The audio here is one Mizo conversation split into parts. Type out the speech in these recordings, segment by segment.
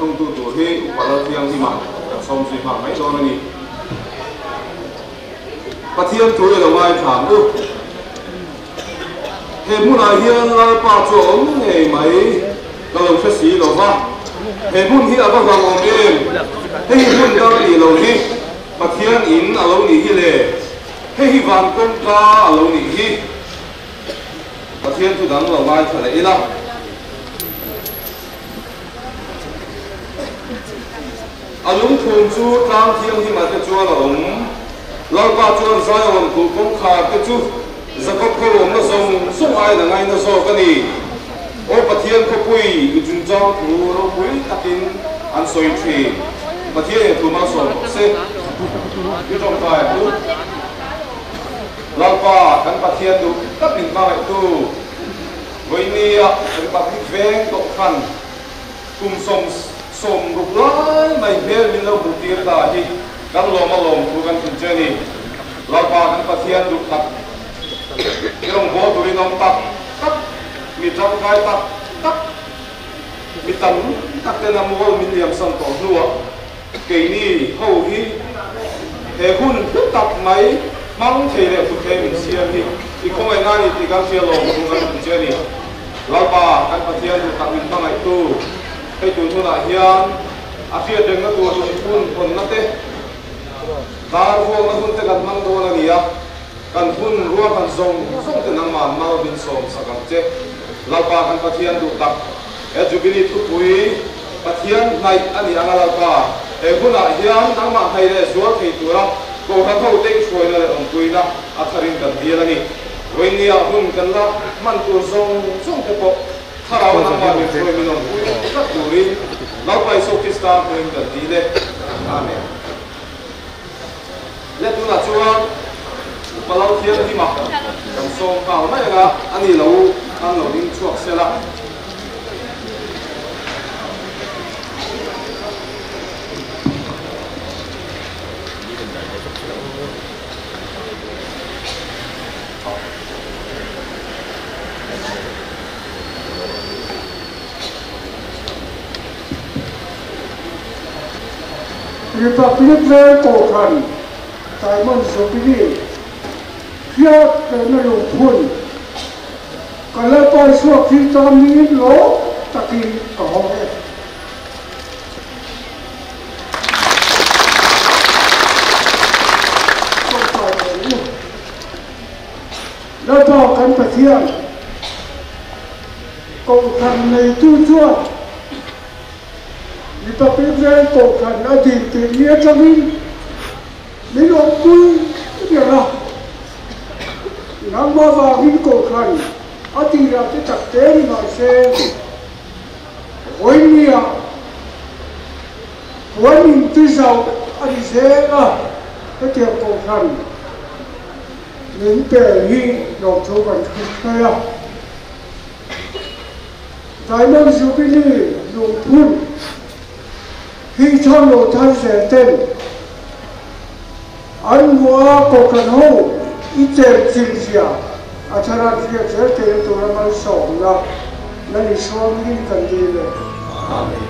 thawngtu tur hi Upa Lalthianghlima kan sawm zui nghal mai dawn a ni. Pathian thu i lo ngaithla ang u. He hmunah hian Lalpa chu a awm ngei mai ka lo hre si lo va, he hmun hi a va hlauhawm em? Hei hi hmun dang a nih loh hi, Pathian in a lo nih hi le, hei hi van kawngka a lo nih hi. Pathian thu dang lo ngaithla leh ila. A lungphum chu tlang thianghlimah te chuan a awm. Lalpa chuan Zion kulh kawngkhar te chu Jakob khawiawmna zawng zawng aiin a ngaina zawk a ni. Aw Pathian khawpui, i chungchang thu ropui takin an sawi thin. Pathian in thu malsawm rawh se. I tawngtai ang u. Lalpa, kan Pathian duh tak min hmangaihtu, vawinia Republic veng tawh khan Kum 60 lai mai hmel min lo hmuh tir ta hi kan lawm a lawm thu kan hrilh che a ni. Lalpa kan Pathian duh tak, i rawngbâwl turin awm tak tak, mi tangkai tak tak, mi tam tak tena mual min liamsan tawh hnuah keini ho hi he hun hlu tak mai hmang thei leh hlut thei min siam hi i khawngaihna a ni tih kan hria lawm thu kan hrilh che a ni. Lalpa, kan Pathian duh tak min hmangaihtu, hei tun hunah hian a hriat rengna tur lungphun hawnna te, dar vuakna hun te kan hmang dawn a ni a, kan hun ruahman zawng zawng te nangmah mal min sawm sak ang che. Lalpa, kan Pathian duh tak, he Jubilee thupui Pathian hnaih a ni ang a Lalpa, he hunah hian nangmah hnaih leh zual thei tura Kohhran hote i hruaina leh awmpuina a tharin kan dil a ni. Vawinia hun kan la hman tur zawng zawng te pawh Thlarau nangmah min hruai min awmpui tlat turin Lalpa Isua Krista hmuhin kan dil e. Amen. Le tunah chuan Upa Lalthianghima kan sawm nghal mai anga a ni lo an lo ding chhuak sela. Republic Veng Kohhran Diamond Jubilee hriat rehna lungphun ka Lalpa Isua Krista hmingin lawm takin ka hawng e. Tawngtai ang u. Lalpa kan Pathian, Kohhran neitu chuan Republic Veng Kohhran a din tirh ni atangin min awmpui ber a. Nangmah vangin Kohhran a tirah te tak te ni mahse, Vawinia puan in ti zauh a ni zel a, hetiang kohhran min pe hi lawmthu kan hre a. Diamond Jubilee lungphun hi chhan lo thar zel ten an hmuh a kohhran ho i chen chilh zia a thar an hriat zel theihna tura malsawmna Lal Isua hmingin kan dil e. Amen.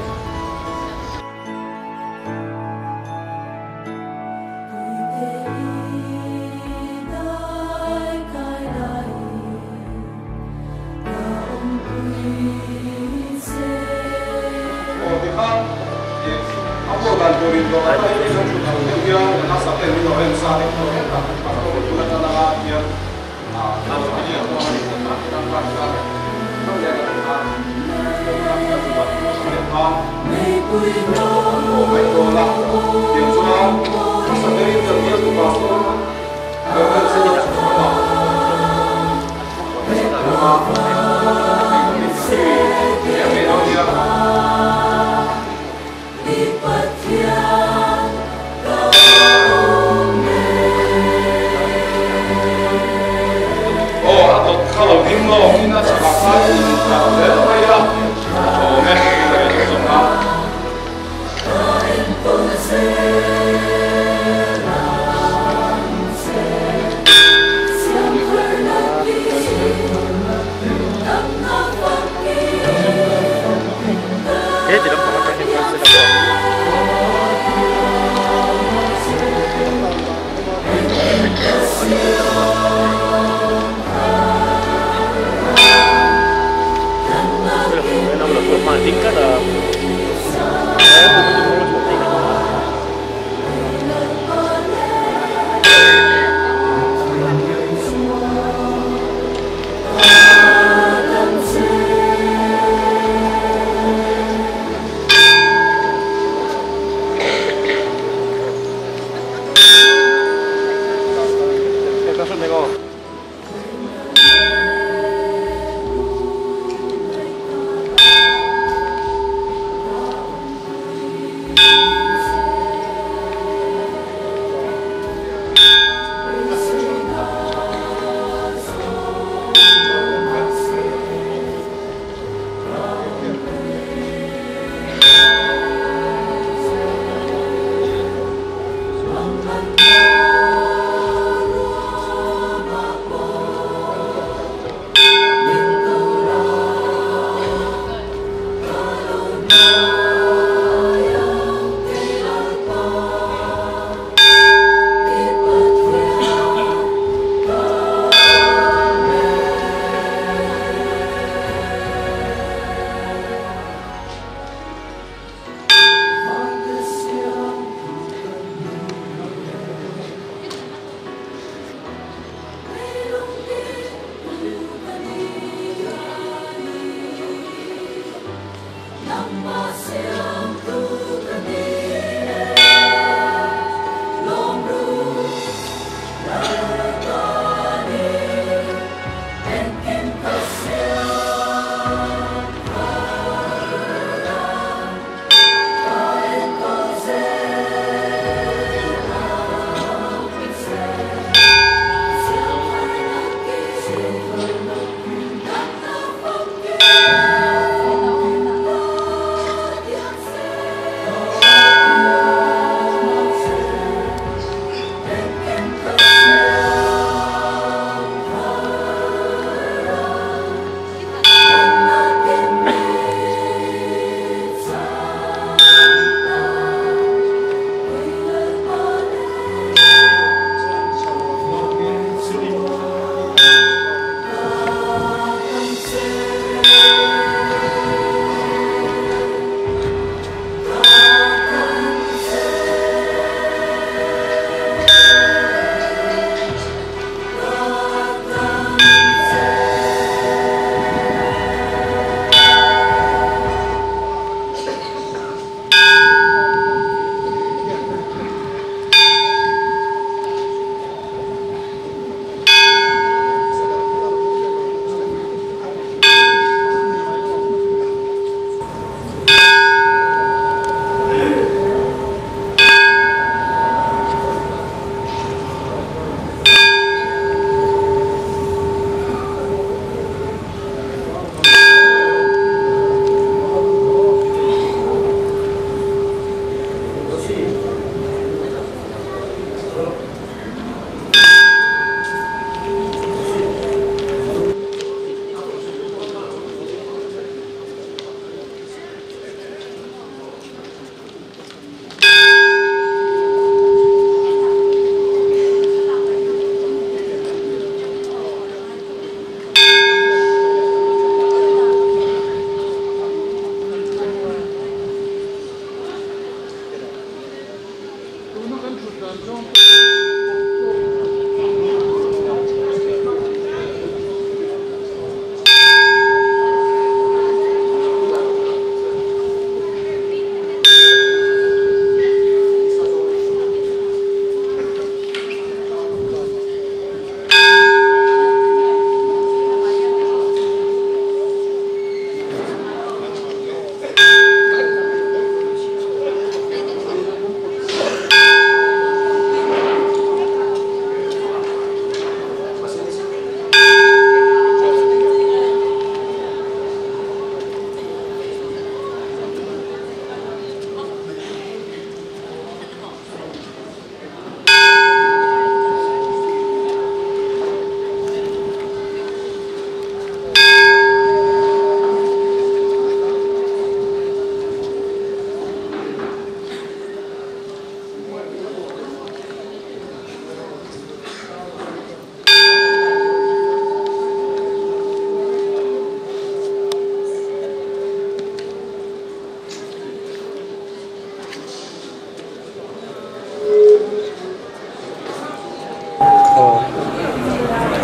Aw tikhan a pawh dan turin dawh ata hi kan thut ang deuh hian kan a sak em in aw em sa em pawh em tak kan pastor bul atang a hian Aw a dawt kha lo ding lawk in a chhak ah khan in tlar zel mai a, a awm e tih ka zawng a.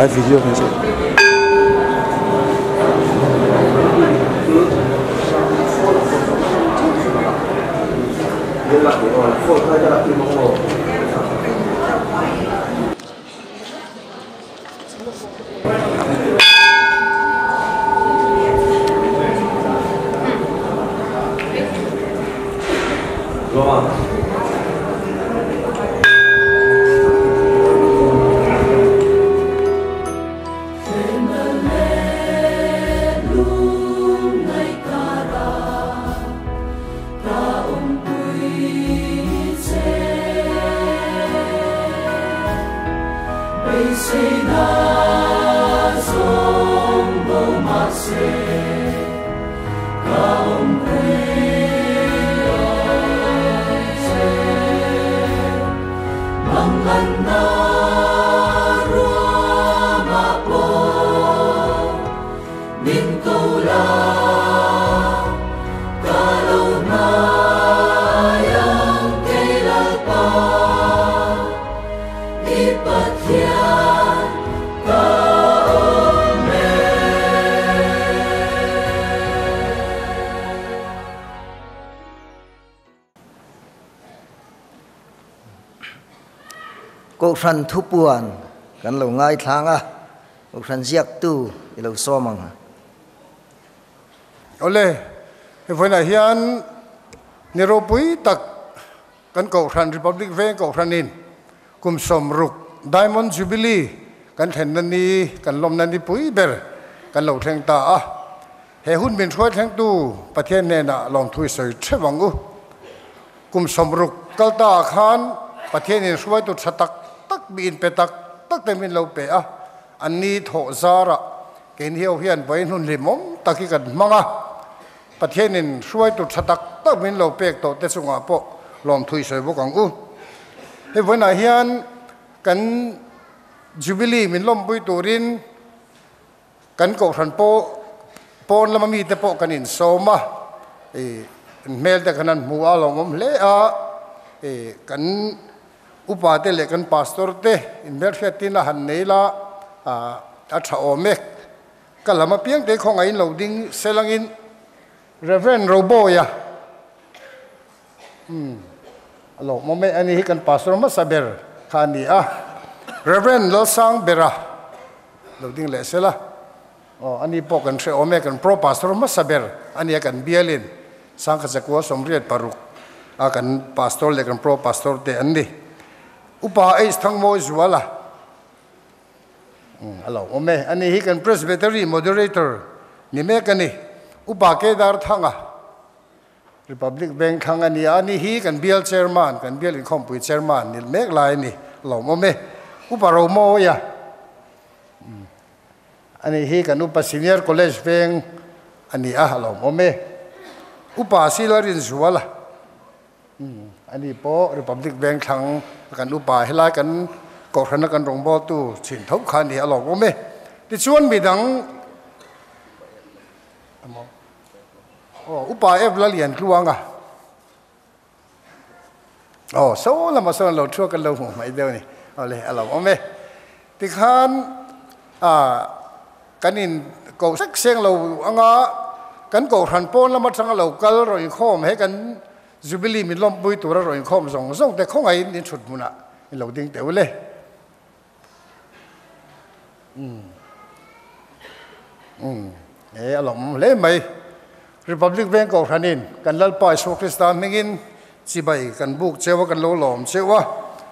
Ai video kan chu. Kohhran thupuan kan lo ngaithlang a, Kohhran ziaktu i lo sawm ang. Awle, he vawiinah hian ni ropui tak kan Kohhran Republic Veng Kohhranin kum 60 Diamond Jubilee kan thlenna ni kan lawmna ni pui ber kan lo thleng ta a. He hun min hruai thlengtu Pathian hnenah lawmthu i sawi theuh ang u. Kum 60 kal ta ah khan Pathianin hruaitu tha tak tak mi inpe tak tak te min lo pe a, an ni thawh zarah keini ho hian vawi hnun hlimawm tak hi kan hmang a. Pathianin hruaitu tha tak tak min lo pek tawh te chungah pawh lawmthu i sawi bawk ang u. Hei vawiinah hian kan Jubilee min lawmpui turin Kan kohhran pawh pawn lama mite pawh kan insawm a, ih hmel te khan an hmu a, lawmawm hle a, ih kan upa te leh kan pastor te inhmelhriattin a han nei la, ah a tha awm e. Ka lam apiang te khawngaihin lo ding selangin Reverend Roboya umm a lawmawm e, ani hi kan pastor hmasa ber kha a ni a, Reverend Lalsangbera Lo ding leh sela, aw ani pawh kan hre awm e, kan pro pastor hmasa ber a nia kan bialin Sangkhachakua 86 a kan pastor leh kan pro pastor te an ni. Upa H Thangmawi Zuala a lo awm e, ani hi kan presbytery moderator ni mek a ni. Upa Kedar Thanga Republic Bank thlang a ni a, ani hi kan bial chairman, kan bial inkhawmpui chairman ni mek lai a ni, lawmawm e. Upa Romawia, ani hi kan upa senior college veng a ni a, lawmawm e. Upa Sila Rinzuala, ani pawh Republic Bank thlang kan upa helai kan kohhrana kan rawngbawltu chhin tho kha a ni a, lawmawm e. Tichuan midang Aw, upa Ep Lalian tluang a. Aw, so lama sawn lo thuak kan lo hmuh hmaih deuh a ni. Aw le, a lo awm e. Tikhan, a, kan in koh sek seng lo anga kan kohhran pawn lam atanga lo kal rawn inkhawm he kan Jubilee min lawmpui tura rawn inkhawm zawng zawng te khawngaihin in thut hmunah in lo ding teh u le. Umm umm he a lawm hle mai. Republic Bank Kohhranin kan Lalpa Isua Krista hmingin chibai kan buk cheu a, kan lo lawm cheu a.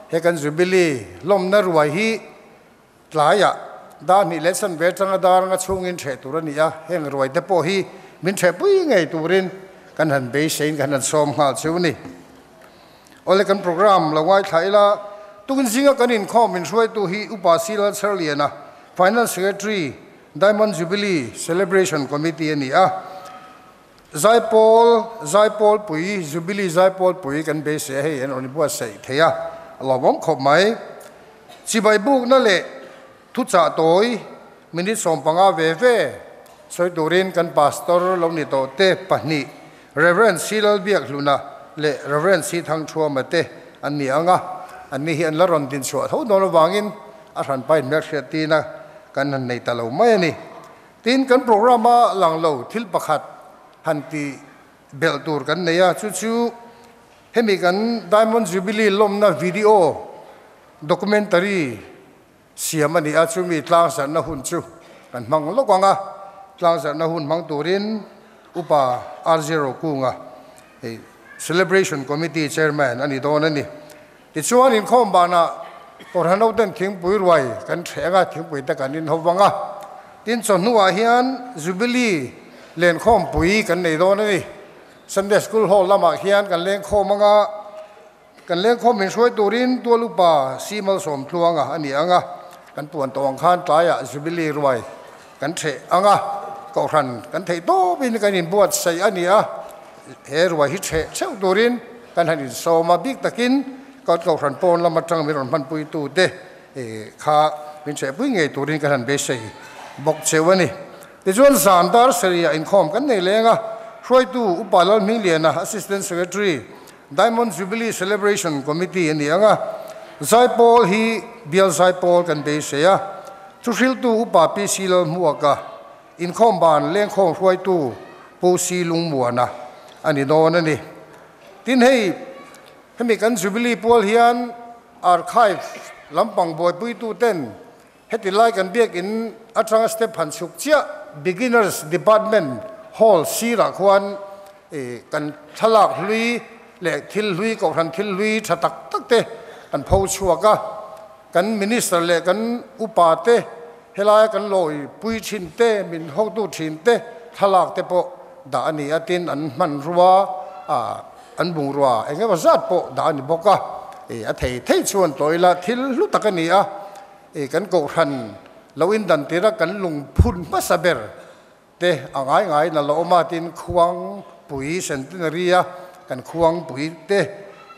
He kan Jubilee lawmna ruai hi tlaiah dar hnih leh san ve atanga dar anga chhungin hreh tur a ni a. Heng ruai te pawh hi min hrehpui ngei turin kan han beiseiin kan han sawm nghal cheu a ni. Awle kan program lo ngaithla ila, tun zinga kan inkhawm min hruaitu hi Upa C Lalchherliana, Finance Secretary, Diamond Jubilee Celebration Committee a ni a. Zaipawl, Zaipawl pui, Jubilee Zaipawl pui kan beisei a, hei an rawn inbuatsaih thei a, a lawmawm khawp mai. Chibai bukna leh thuchah tawi minute 15 ve ve sawi turin kan Pastor lo ni tawh te pahnih Rev. C. Lalbiakhluna leh Rev. C. Thangthuama te an ni ang a, anni hi an la rawn din chhuah tho dawn avangin a hranpa inhmelhriat tina kan han nei ta lo mai a ni. Tin, kan programme-a lang lo thil pakhat han tih belh tur kan nei a, chu chu hemi kan Diamond Jubilee lawmna video documentary siam a ni a, chumi tlangzarhna hun chu kan hmang lawk ang a, tlangzarhna hun hmang turin Upa RJ Rokunga hei Celebration Committee Chairman a ni dawn a ni. Tichuan inkhawm banah Kohhran hoten thingpui ruai kan hreh ang a, thingpui te kan inho vang a. Tin chawhnuah hian Jubilee lenkhawmpui kan nei dawn a ni. Sunday School Hall lamah hian kan lengkhawm ang a, kan lengkhawm min hruai turin Tual Upa Si Malsawmtluanga a ni ang a, kan puan tawh ang khan tlaiah Jubilee ruai kan hreh ang a, Kohhran kan theih tawpin kan inbuatsaih a ni a, he ruai hi hreh theuh turin kan han insawm a, bik takin kan Kohhran pawn lam atang min rawn hmanpuitute kha min hrehpui ngei turin kan han beisei bawk cheu a ni. Tichuan zan dar sarih-ah inkhawm kan nei leng a, hruaitu Upa Lalhmingliana, Assistant Secretary, Diamond Jubilee Celebration Committee a ni ang a, Zaipawl hi bial Zaipawl kan beisei a, thuhriltu Upa PC Lalhmuaka, inkhawm ban lengkhawm hruaitu Pu Si Lungmuana a ni dawn a ni. Tin hei, hemi kan Jubilee pual hian Archive lampang buaipuituten Heti lai kan biakin atanga step han chhuk chiah Beginners Department Hall sirah khuan kan thlalak hlui leh thil hlui, kohhran thil hlui tha tak tak te kan pho chhuak a. Kan Minister leh kan upa te helaia kan lawi pui thin te, min hotu thin te thlalak te pawh dah a ni a, tin an hmanrua an bungrua eng emaw zat pawh dah a ni bawk a. A thei thei chuan tawila thil hlu tak a ni a. I kan kohhran lo indan tira kan lungphun hmasa ber te a ngai ngai na la awm a, tin khuang pui centenary a kan khuang pui te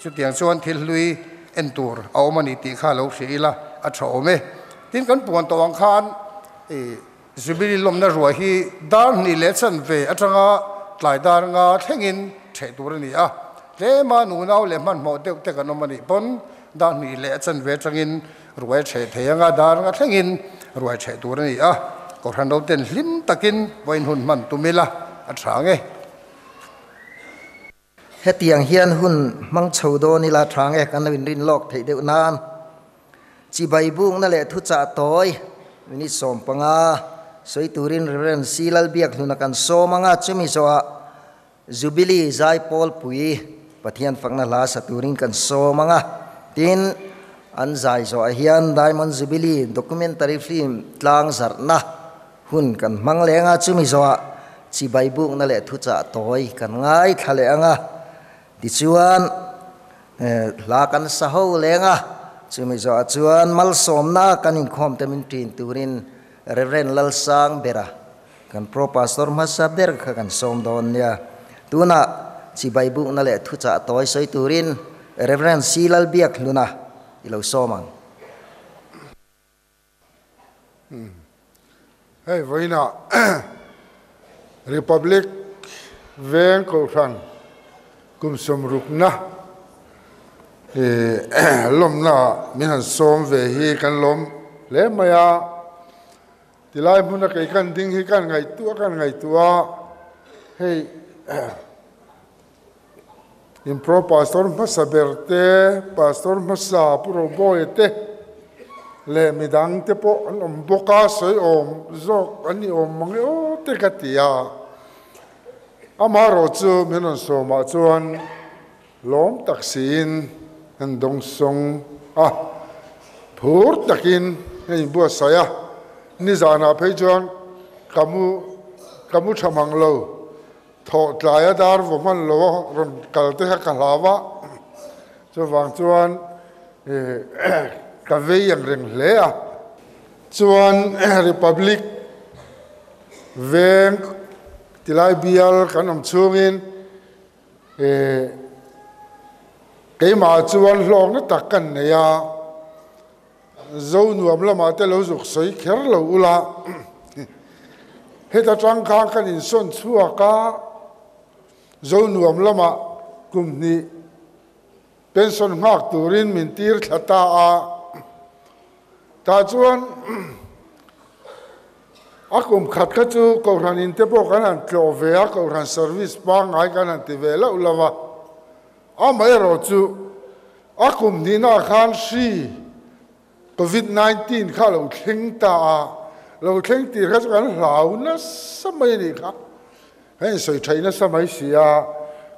chutiang chuan thil hlui en tur a awm a ni tih kha lo hria ila a tha awm e. Tin kan puan tawh ang khan i Jubilee lawmna ruah hi dar hnih leh chanve atanga tlai dar nga thlengin theh tur a ni a, tlema nunau leh hmanhmawh deuh te kan awm a nih pawn dar hnih leh chanve atangin ruai theh thei anga dar nga thlengin ruai theh tur a ni a, Kohhran ro ten hlim takin vawiin hun hman tum ila a tha ang e. Hetiang hian hun hmang chho dawn ila tha nge kan lo inrin lawk theih deuh nan. Chibai bukna leh thuchah tawi minute 15 sawi turin Rev. C. Lalbiakhluna kan sawm anga chumi zawhah Jubilee Zaipawlpui Pathian fakna hla sa turin kan sawm anga tin an zai zawhah hian Diamond Jubilee documentary film tlang zarhna Hun kan hmang leng a, chumi zawhah chibai bukna leh thuchah tawi kan ngaithla leh ang a, tichuan hla kan sa ho leng a, chumi zawhah chuan malsawmna kan inkhawm te min ṭin turin Rev. Lalsang Bera kan Pro Pastor hmasa ber kha kan sawm dawn nia. Tunah chibai bukna leh thuchah tawi sawi turin Rev. C. Lalbiakhluna i lo sawm ang. Hei vawiinah Republic Veng Kohhran kum sawmrukna lawmna min han sawm ve hi kan lawm hle mai a. Tilai hmuna kei kan ding hi kan ngaihtuah kan ngaihtuah a, hei In pro pastor hmasa ber te, pastor hmasa Pu Robawia te leh midang te pawh an awm bawk a, sawi awm zawk an ni awm mang e aw te ka ti a. Amaherawh chu min rawn sawmah chuan lawm tak siin an dawngsawng a, phur takin a inbuatsaih a, nizanah phei chuan ka mu ka mu tha mang lo. Thawh tlaia dar vaw hman lo a rawn kal te kha ka hlau a, chuvang chuan ka vei ang reng hle a. Chuan Republic veng tilai bial kan awm chhungin keimah chuan hlawkna tak kan nei a, Zo nuam lamah te lo zuk sawi kher lo ula, heta tang khan kan insawn chhuak a, Zo nuam lamah kum hnih pension nghak turin min tir thla ta a, tah chuan A kum khat kha chu Kohhran in te pawh kan han tlawh ve a, Kohhran service pangngai kan han ti ve loh lo va. Amaherawhchu, a kum hnihnaah khan hri, Covid 19, kha a lo thleng ta a, lo thleng tir kha chu kan hlau nasa mai a nih kha. Kan insawi thaih nasa mai si a,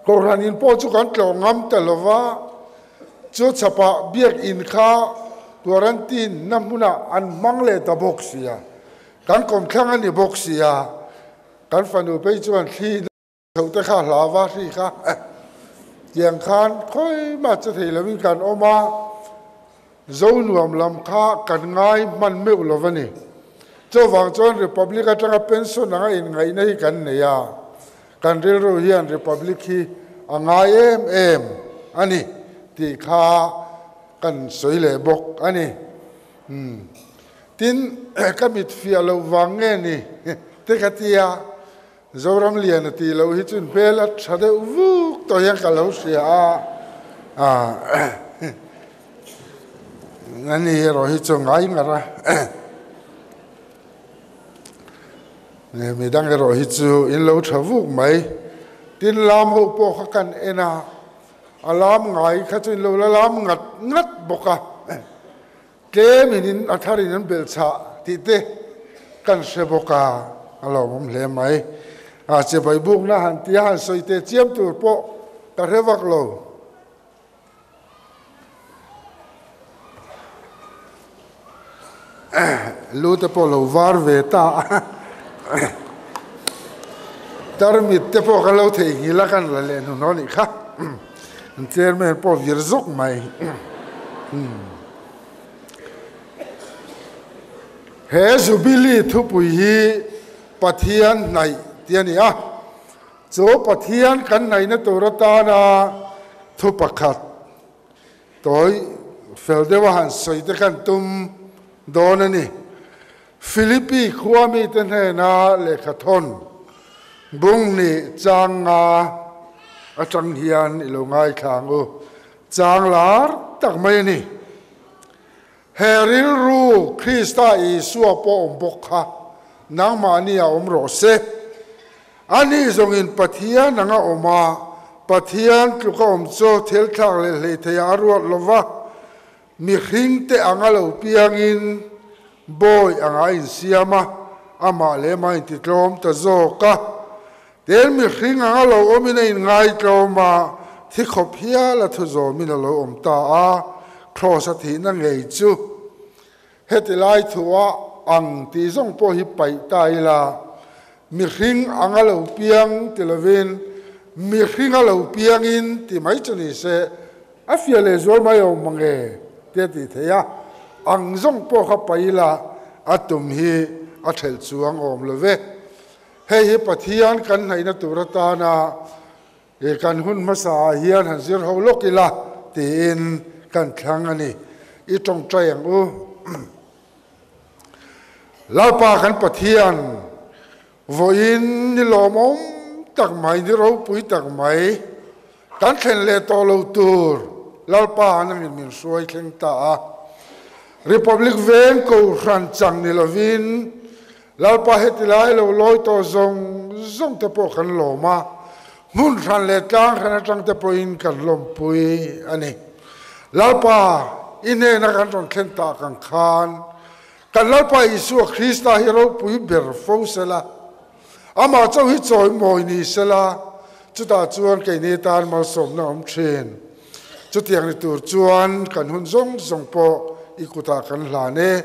Kohhran in pawh chu kan tlawh ngam ta lo va, chu chhapah biakin kha quarantine na hmunah an hmang leh ta bawk si a. Kan kawmthlang a ni bawk si a, kan fanu phei chuan thli chho te kha hla va hri kha tiang khan khawi mah che thei lovin kan awm a, zo nuam lam kha kan ngai hman meuh lo a ni. Chuvang chuan Republic atanga pension anga inngaihna hi kan nei a, kan rilru hian Republic hi a ngai em em a ni tih kha kan sawi leh bawk a ni. Umm. Tin, ka mit fiah loh vang nge ni te ka ti a, Zoram Liana tih loh hi chun hmel a tha deuh vuk tawh hian ka lo hria a, ah ani erawh hi chu ngai ngar a, midang erawh hi chu in lo tha vuk mai. Tin, lam ho pawh kha kan en a, a lam ngai kha chu in lo la lam ngat ngat bawk a. Tlem in in a thar in an belh chhah tih te kan hre bawk a, a lawmawm hle mai. A chibai bukna han tia han sawi teh chiam tur pawh ka hre vak lo. Lu te pawh lo var ve ta a, tarmit te pawh kan lo theihnghilh a kan la leh hnuhnawh nih kha. An chairman pawh vir zawk mai. He Jubilee thupui hi Pathian hnaih tih a ni a, chu Pathian kan hnaihna tur atana thu pakhat tawi fel deuha han sawi te khan tum dawn a ni. Philippi khua mite hnena lehkhathawn bung nih chang nga atang hian i lo ngaithla ang u. Chang lar tak mai a ni. He rilru Krista Isua pawh awm bawk kha nangmahni a awm rawh se. Ani zawngin Pathian anga awm a, Pathian tluka awm chu thil thlak leh hleitheiah a ruat lo va, Mihring te anga lo piangin bawi anga a insiam a, amah leh amah a intitlawm ta zawk a. Tin, mihring anga lo awmin a inngaitlawm a, thi khawp hial a thu zawmin a lo awm ta a, Kraws a thihna ngei chu heti lai thuah ang tih zawng pawh hi paih ta ila, mihring anga lo piang ti lovin mihringa lo piangin ti mai chu ni se, A fiah leh zual mai awm mang e ti a tih theih a, ang zawng pawh kha paih ila a tum hi a thelh chuang awm lo ve. Hei hi Pathian kan hnaihna tur atana kan hun hmasa ah hian han zir ho lawk ila tiin kan thlang a ni. I tawngtai ang u. Lalpa kan Pathian Vawiin ni lawmawm tak mai, ni ropui tak mai, kan thlen leh tawh lo tur Lalpa an angin min hruai thleng ta a. Republic Veng Kohhran chang ni lovin Lalpa heti lai lo lawi tawh zawng zawng te pawh kan lawm a, hmun hran leh tlang hran atang te pawhin kan lawmpui a ni. Lalpa i hnena kan rawn thlen tak ang khan Kan Lalpa Isua Krista hi ropui ber fo sela, amah chauh hi chawimawi ni sela, chutah chuan keini tan malsawmna awm thin. Chutiang ni tur chuan kan hun zawng zawng pawh i kutah kan hlan e.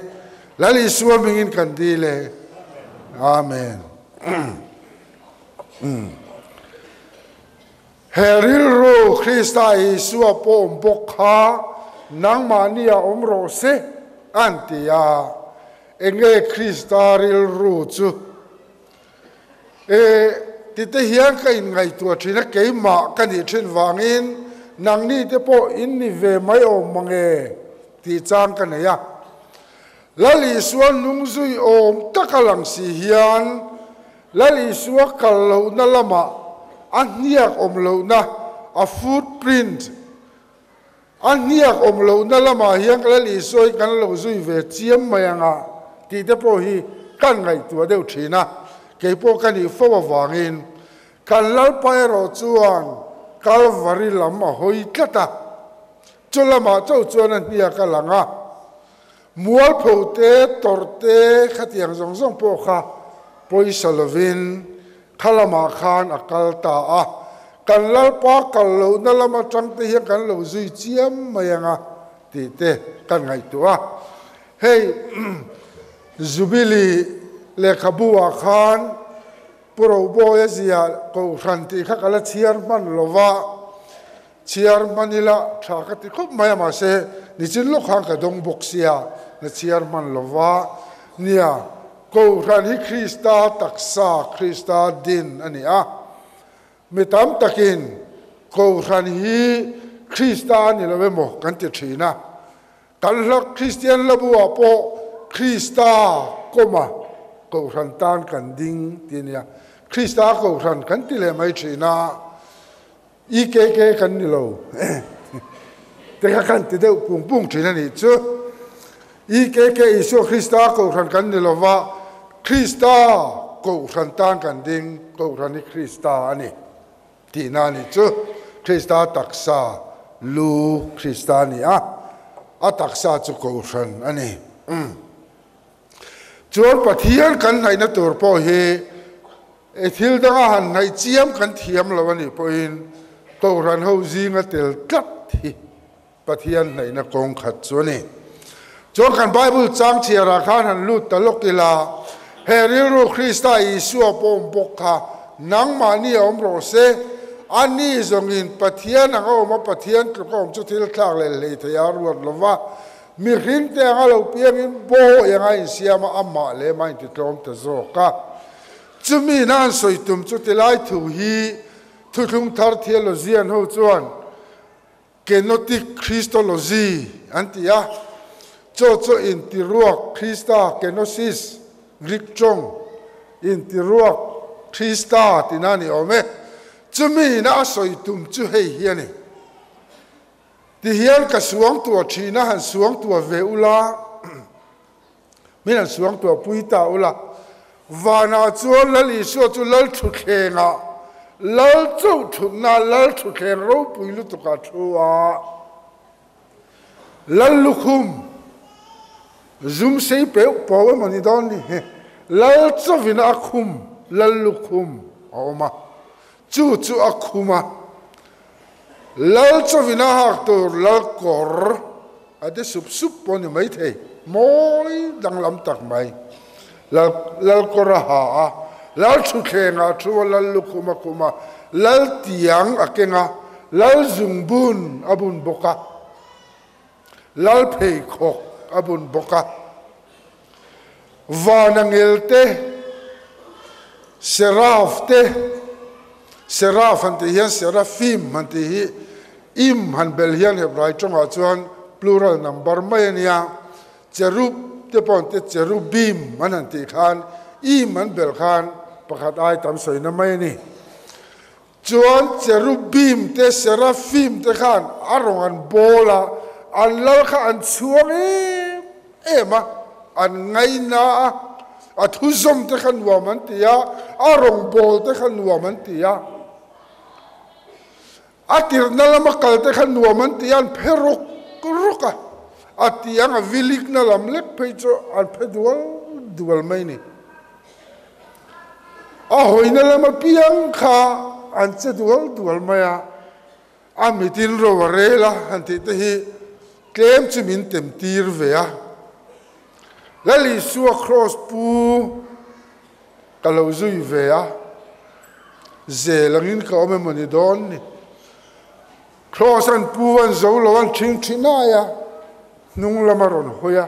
Lal Isua hmingin kan dil e. Amen. He rilru Krista Isua pawh awm bawk kha nangmahni ah awm rawh se an ti a. Enge Krista rilru chu? E, tite hian ka inngaihtuah thin a, keimah ka nih thin vangin nangni te pawh in ni ve mai awm mange tih chang ka nei a. Lal Isua nung zui awm taka lang si hian Lal Isua kal lohna lamah a hniak awm lohna, a footprint, a hniak awm lohna lamah hian Lal Isua hi kan lo zui ve chiam mai ang a tih te pawh hi kan ngaihtuah deuh thin a, kei pawh ka nih fo avangin kan Lalpa erawh chuan Kalvari lam a hawi tlat a, chu lamah chauh chuan a hniak a lang a, mualpho te, tawrh te, khatiang zawng zawng pawh kha pawisa lovin kha lamah khan a kal ta a, kan Lalpa kal lohna lam atang te hian kan lo zui chiam mai ang a tih te kan ngaihtuah a. Hei Jubilee lehkhabu ah khan Pu Robawi a zia Kohhran tih kha ka la chhiar hman lo va, chhiar hman ila tha ka ti khawp mai a, mahse nichin lawk khan ka dawng bawk sia, na chhiar hman lo va. Nia, Kohhran hi Krista taksa, Krista din a ni a. Mi tam takin Kohhran hi Krista a ni lo emaw kan ti thin a. Kan hla Kristian hlabu-ah pawh Krista kawma Kohhran tan kan ding tih a nia. Krista Kohhran kan ti leh mai thin a, EKK kan ni lo te kha kan ti deuh pung pung thin a nih chu. EKK Isua Krista Kohhran kan ni lova, Krista Kohhran tan kan ding, Kohhran hi Krista a ni. Tihna a nih chu Krista taksa lu Krista a ni a, a taksa chu Kohhran a ni. Umm. Chuan Pathian kan hnaihna tur pawh hi e thil danga han hnaih chiam kan thiam lo a nih pawhin Kohhran ho zinga tel tlat hi Pathian hnaihna kawng khat chu a ni. Chuan kan Bible chang chhiarah khan han lut ta lawk ila, he rilru Krista Isua pawm bawk kha nangmahni a awm rawh se, a ni zawngin Pathian ang a awm a, Pathian tluk a awm chu thil thlak leh hlei thei a ruat lo va, mihringte anga lo piangin bawi anga insiam a, amah leh amah intitlawm ta zawk a. Chumi na an sawi tum chu tilai thu hi Thuthlung Thar Theologian ho chuan Kenotic Christology an ti a, chaw chu intiruak Krista, kenosis, Greek tawng, intiruak Krista tina a ni awm e. Chumi ina a sawi tum chu hei hi a ni. Tihian ka suangtuah thin a, han suangtuah ve ula, min han suangtuah pui ta ula, vanah chuan Lal Isua chu Lal thutthlengah, Lal chauh thutna Lal thutthleng ropui lutukah thu a, Lal lukhum zum sei peuh pawh emaw ni dawn ni, Lal chauhin a khum Lal lukhum a awm a, chu chu a khum a, Lal chauhin a hak tur Lal kawr a ti sup sup pawh a ni maithei, mawi danglam tak mai. Lal Lal kawr a ha a, Lal thutthleng ah thu a, Lal lukhum a khum a, Lal tiang a keng a, Lal zungbun a bun bawk a, Lal pheikhawk a bun bawk a. Vana ngel te, Seraph te, Seraph han tih hian Seraphim han tih hi im han bel hian Hebrai tawngah chuan plural number mai a nia, Cherub te pawh an ti, Cherubim an han tih khan im an bel khan pakhat ai tam sawina mai a ni. Chuan Cherubim te, Seraphim te khan a rawng an bawl a, an lal kha an chhuang em em a, an ngaina a, a thuzawm te kha nuam an ti a, a rawng bawl te kha nuam an ti a, a tirhna lama kal te kha nuam an ti a, an phe rawk rawk a, a tiang a vilikna lam lek phei chu an phe dual dual mai ni. A hawina lam apiang kha an che dual dual mai a, a mitin ro a rel a han tih te hi tlem chu min tem tir ve a. Lal Isua kraws pu ka lo zui ve a, zel angin ka awm emaw ni dawn ni. Kraws an pu an zo lo an thing thin ai a, hnung lam a rawn hawi a.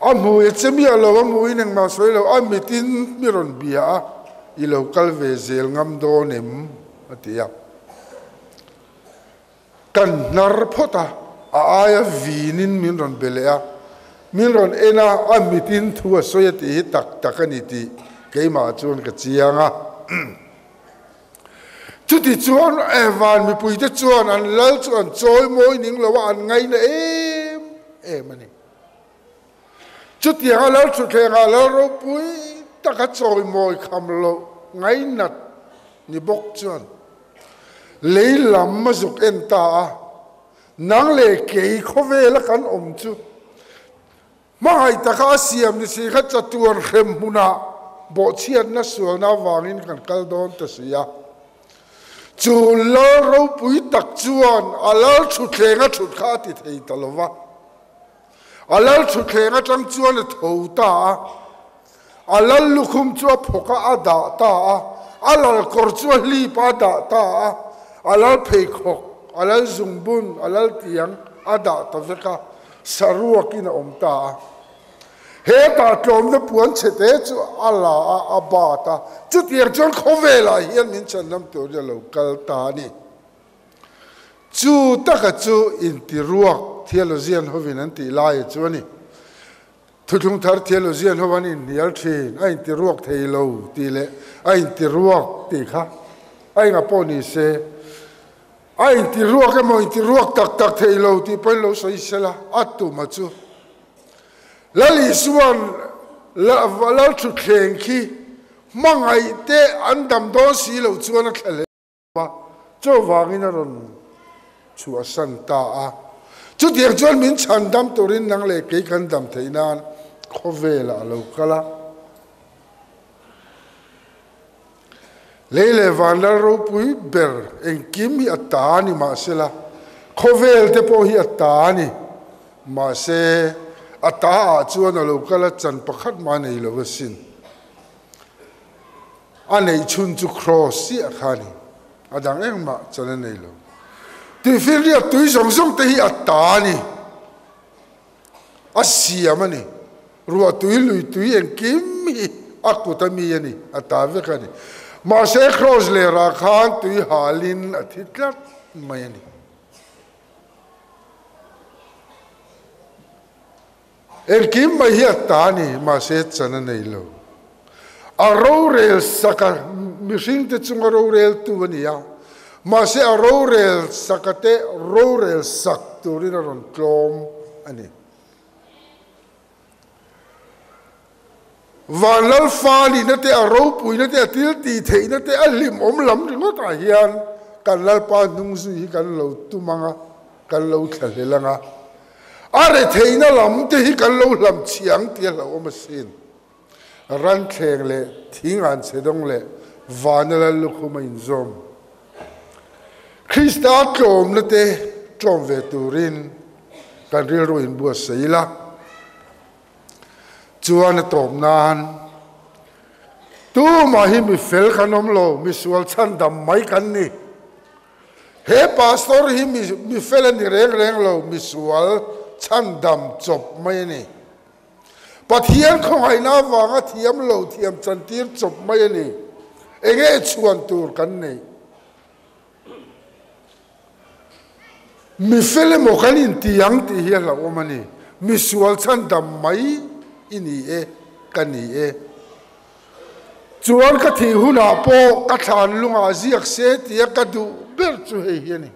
A hmu i che miah lo, a hmu in engmah sawi lo, a mitin mi rawn bia a, i lo kal ve zel ngam dawn em? a ti a. Kan hnar phawt a, a aia vinin min rawn be leh a, min rawn en a, a mitin thu a sawi a tih hi tak tak a ni tih keimah chuan ka chiang a. Chutichuan Evan mipuite chuan an lal chu an chawi mawi ning lo a, an ngaina em em a ni. Chutianga lal thutthlengah lal ropui taka chawimawi kham loh ngainat ni bawk chuan lei lam a zuk en ta a, nang leh kei khawvela kan awm chu hmangaih taka a siam ni si kha chatuan hrem hmunah bawhchhiatna sualna avangin kan kal dawn ta si a. Chu lal ropui tak chuan a lal thutthleng a thut kha a ti thei ta lo va. A lal thutthleng atang chuan a tho ta a, a lal lukhum chu a phawk a, a dah ta a, a lal kawr chu a hlip a, a dah ta a, a lal pheikhawk, a lal zungbun, a lal tiang a dah ta vek a, saruakin a awm ta a. Hetah tlawmna puan chhete chu a la a, a bat a, chutiang chuan khawvelah hian min chhanham turin a lo kal ta a ni. Chu taka chu intiruak theologian hovin an tih laia chu a ni. Thuthlung thar theologian ho an inhnial thin, a intiruak thei lo tih leh a intiruak tih kha a enga pawh ni se, a intiruak emaw intiruak tak tak thei lo tih pawhin lo sawi sela a tuma chu. Lal Isua'n Lal thutthleng khi hmangaih te an dam dawn si loh chuan a thla hle a, chuvangin a rawn chhuahsan ta a. Chutiang chuan min chhan dam turin nang leh kei kan dam theih nan khawvelah a lo kal a. Lei leh van lal ropui ber engkim hi a ta a ni mahsela, khawvel te pawh hi a ta a ni. Mahse, a ta ah chuan a lo kal a chan pakhat mah a nei lo asin. A neih chhun chu kraws chiah kha a ni. A dang engmah chan a nei lo. Tuifinriat tui zawng zawng te hi a ta a ni. A siam a ni. Ruah tui lui tui engkim hi a kut a mi a ni, a ta vek a ni. Mahse kraws lerah khan tui halin a thi tlat mai a ni. Engkim mai hi a ta a ni, mahse chan a nei lo. A rorel sak a, mihringte chunga roreltu a ni a, mahse a rorel saka te rorel sak turin a rawn tlawm a ni. Vanlalfa nihna te, a ropuina te, a thil tih theihna te, a hlimawm lam ringawtah hian kan Lalpa hnung zui hi kan lo tum ang a, kan lo thlahlel ang a. A retheihna lam te hi kan lo hlam chhiah ang tih a hlauhawm asin. Ranthleng leh thing an chhe dawng leh vana lal lukhum a inzawm. Krista tlawmna te tlawm ve turin kan rilru inbuatsaih ila. Chuan a tawp nan, Tumah hi mi fel kan awm lo, mi sual chhandam mai kan ni. He pastor hi mi fel a ni reng reng lo, mi sual chhandam chawp mai a ni. Pathian khawngaihna avanga thiam lo thiam chantir chawp mai a ni. Enge chhuan tur kan neih? Mi fel emaw kan inti ang tih hi a hlauhawm a ni. Mi sual chhandam mai i ni e, ka ni e. Chuan ka thih hunah pawh ka thlan lungah ziak se tia ka duh ber chu hei hi a ni.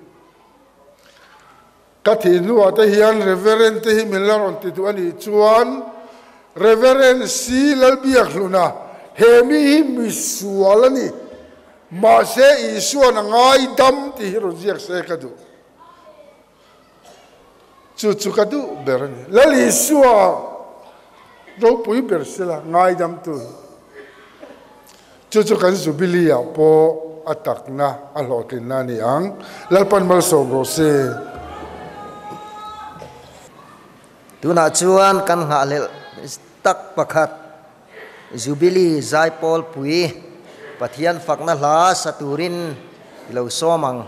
Ka thih hnuah te hian Reverend te hi min la rawn ti duh a nih chuan Reverend C Lalbiakhluna he mi hi mi sual a ni, mahse Isua'n a ngaidam tih hi rawn ziak se ka duh. Chu chu ka duh ber a ni. Lal Isua ropui ber sela ngaidamtu hi. Chu chu kan Jubilee ah pawh a takna, a hlawhtlinna a ni ang. Lalpan malsawm rawh se. Tunah chuan kan nghahhlelh tak pakhat Jubilee Zaipawlpui Pathian fakna hla sa turin i lo sawm ang.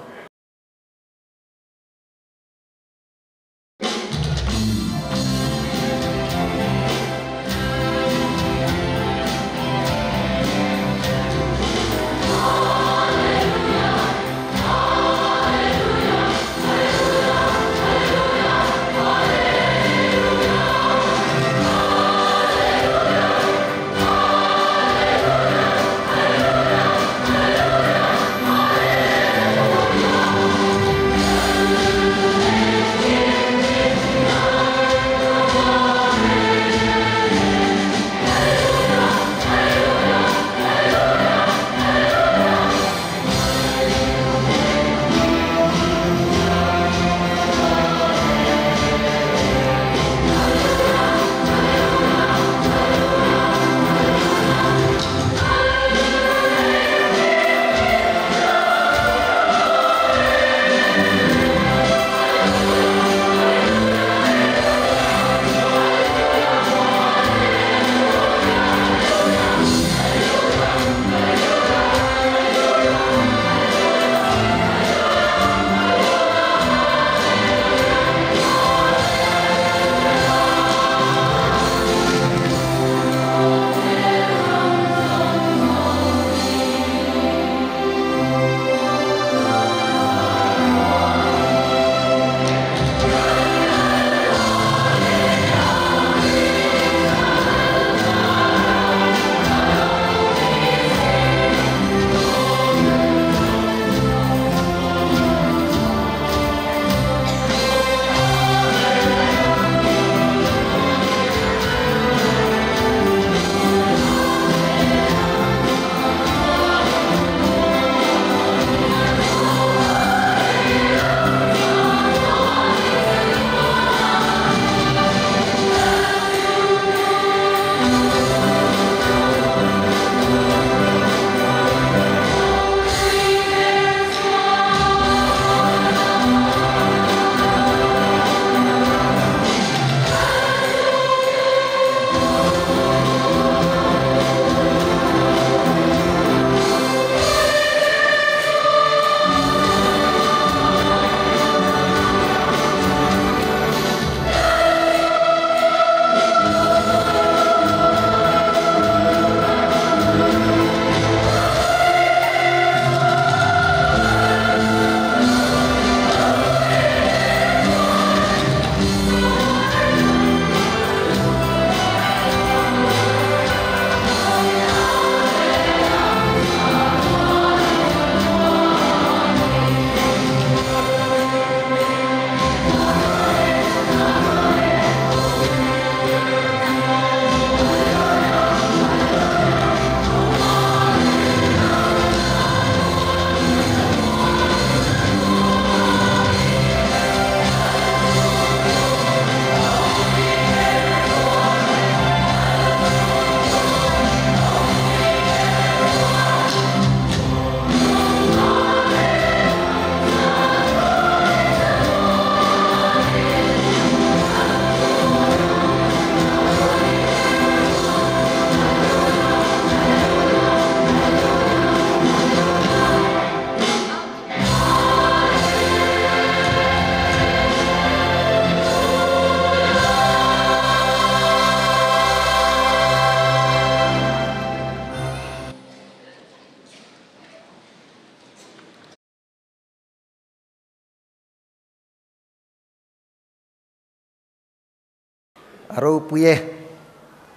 A ropui e.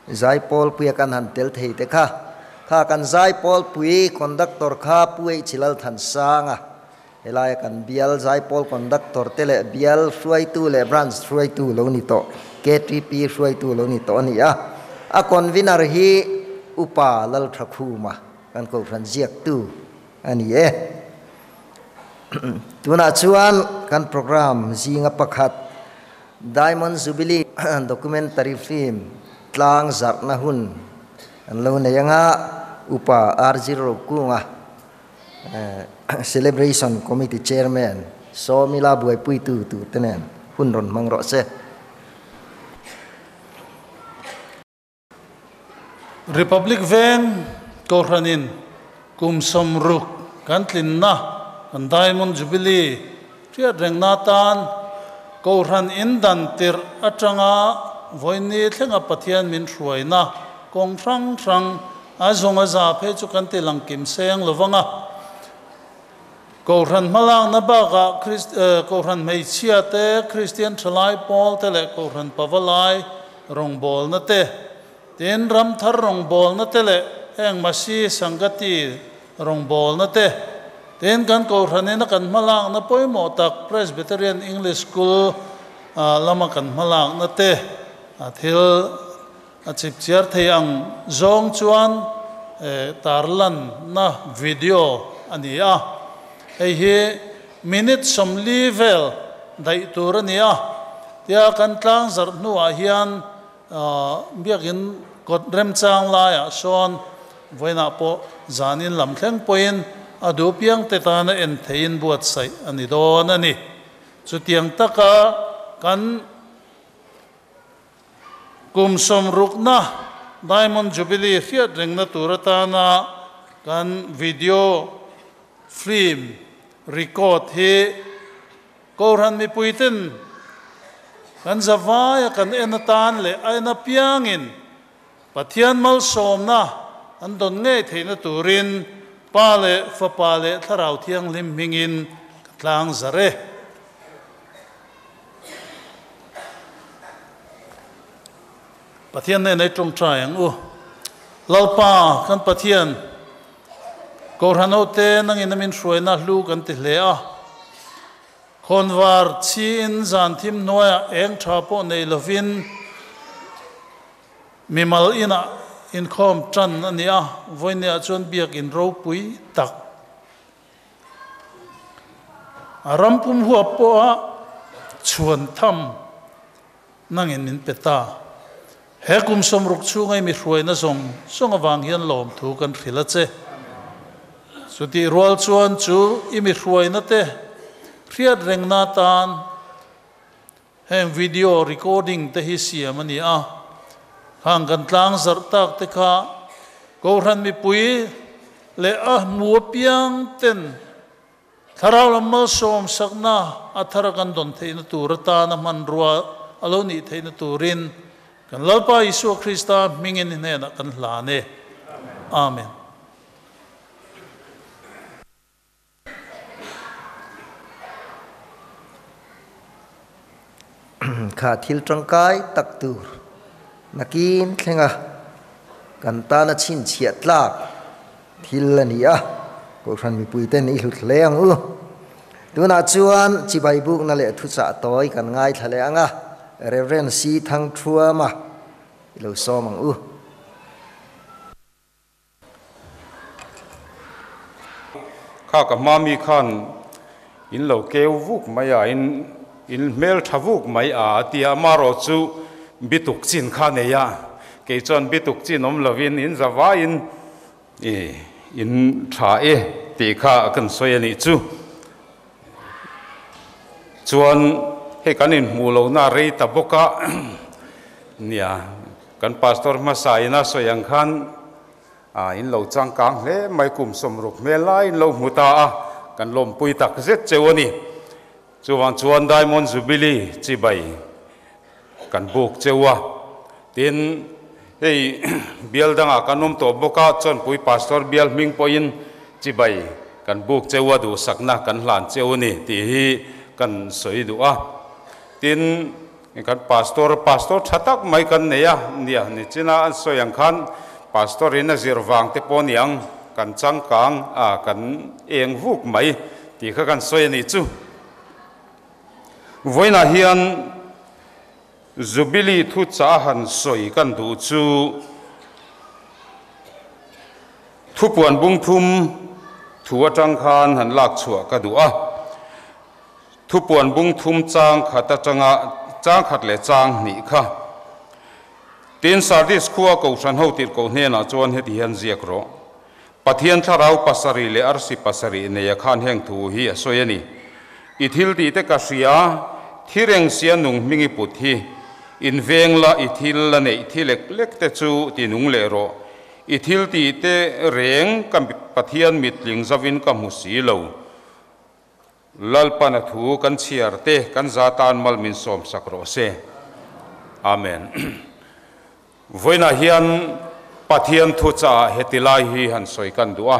Zaipawl puia kan han tel thei te kha. Kha kan zaipawl pui conductor kha Pu H Lalthansanga helaia kan bial zaipawl conductor te leh bial hruaitu leh branch hruaitu lo ni tawh KTP hruaitu lo ni tawh a ni a. A convener hi Upa Lalthakhuma kan kohhran ziaktu a ni e. Tunah chuan kan programme zinga pakhat Diamond Jubilee documentary film tlang zarhna hun an lo nei anga Upa RG Rokunga Celebration Committee Chairman Sawmila buaipuitu tur te nen hun rawn hmang rawh se. Republic Veng Kohhranin kum 60 kan tlinna kan Diamond Jubilee hriat rengna atan Kohhran in dan tirh atanga vawiini thlenga Pathian min hruaina kawng hrang hrang a zawng a za phei chu kan ti lang kim seng lovang a. Kohhran hmalakna bakah Kohhran hmeichhia te, Kristian thalai pawl te leh Kohhran pavalai rawngbawlna te, Tin, ram thar rawngbawlna te leh heng Masi Sangati rawngbawlna te, tin kan Kohhranin a kan hmalakna pawimawh tak Presbyterian English School lama kan hmalakna te thil a chipchiar thei ang zawng chuan tarlanna video a ni a. Hei hi minute 40 vel daih tur a ni a. Tia kan tlangzarh hnuah hian Biakin kawt remchang laiah sawn vawiinah pawh zanin lam thleng pawhin a duh piangte tana en theihin buatsaih a ni dawn a ni. Chutiang taka kan kum 60na Diamond Jubilee hriat rengna tur atana kan video film record hi Kohhran mipuiten kan zavaia kan en atan leh a en apiangin Pathian malsawmna an dawn ngei theihna turin Pa leh Fapa leh Thlarau Thianghlim hmingin ka tlang zar e. Pathian nen ei tawngtai ang u. Lalpa kan Pathian, Kohhran hote nangin a min hruaina hlu kan ti hle a. Khawnvar chhiin zan thim hnuaiah eng tha pawh nei lovin mimal inah inkhawm tan a ni a, vawinia chuan biakin ropui tak a ram pum huap pawha chhuan tham nangin min pe ta. He kum 60 chhunga i mi hruaina zawng zawng avang hian lawmthu kan hrilh a che. Chutih rual chuan chu i mi hruaina te hriat rengna atan heng video recording te hi siam a ni a. Khang kan tlang zarh tak te kha Kohhran mipui leh a hmu apiang ten Thlarau lam malsawm sakna a thara kan dawn theihna tur atana hmanrua a lo nih theihna turin kan Lalpa Isua Krista hmingin i hnenah kan hlan e. Amen. Kha thil tangkai tak tur nakin thlenga kan tana chhinchhiah tlak thil a ni a, Kohhran mipuiten i hlut hle ang u. Tunah chuan chibai bukna leh thuchah tawi kan ngaithla leh ang a, Rev. C. Thangthuama i lo sawm ang u. Kha ka hma mi khan in lo keu vuk mai a, in in hmel tha vuk mai a a ti a, amaherawh chu bituk chin kha nei a, kei chuan bituk chin awm lovin in zavaiin i in tha e tih kha kan sawi a nih chu. Chuan hei kan inhmuh lohna a rei ta bawk a, nia kan pastor hmasa ina sawi ang khan a in lo changkang hle mai kum 60 hmel lai in lo hmu ta a, kan lawmpui tak zet cheu a ni. Chuvang chuan Diamond Jubilee chibai kan buk cheu a, tin hei bial dangah kan awm tawh bawk a, chuanpui pastor bial hming pawhin chibai kan buk cheu a, duhsakna kan hlan cheu a ni tih hi kan sawi duh a. Tin Kan pastor pastor tha tak mai kan nei a nia ni china an sawi ang khan pastor in a zir vang te pawh niang kan changkang a kan eng vuk mai tih kha kan sawi a nih chu. Vawiinah hian Jubilee thu chah han sawi kan duh chu thupuan bung thum thu atang khan han lak chhuah ka duh a. Thupuan bung thum chang khat atanga chang khat leh chang hnih kha. Tin, Sardis khua Kohhran ho tirhkoh hnenah chuan heti hian ziak rawh, Pathian thlarau pasarih leh arsi pasarih neia khan heng thu hi a sawi a ni. I thil tih te ka hria, thi reng sia nung hming i put hi. In veng la i thil la neih thi lek lek te chu ti nung leh rawh. I thil tih te reng ka Pathian mitling zauvin ka hmu si lo. Lalpan a thu kan chhiar te kan za tan mal min sawm sak rawh se. Amen. Vawiinah hian Pathian thu chaah heti lai hi han sawi kan duh a.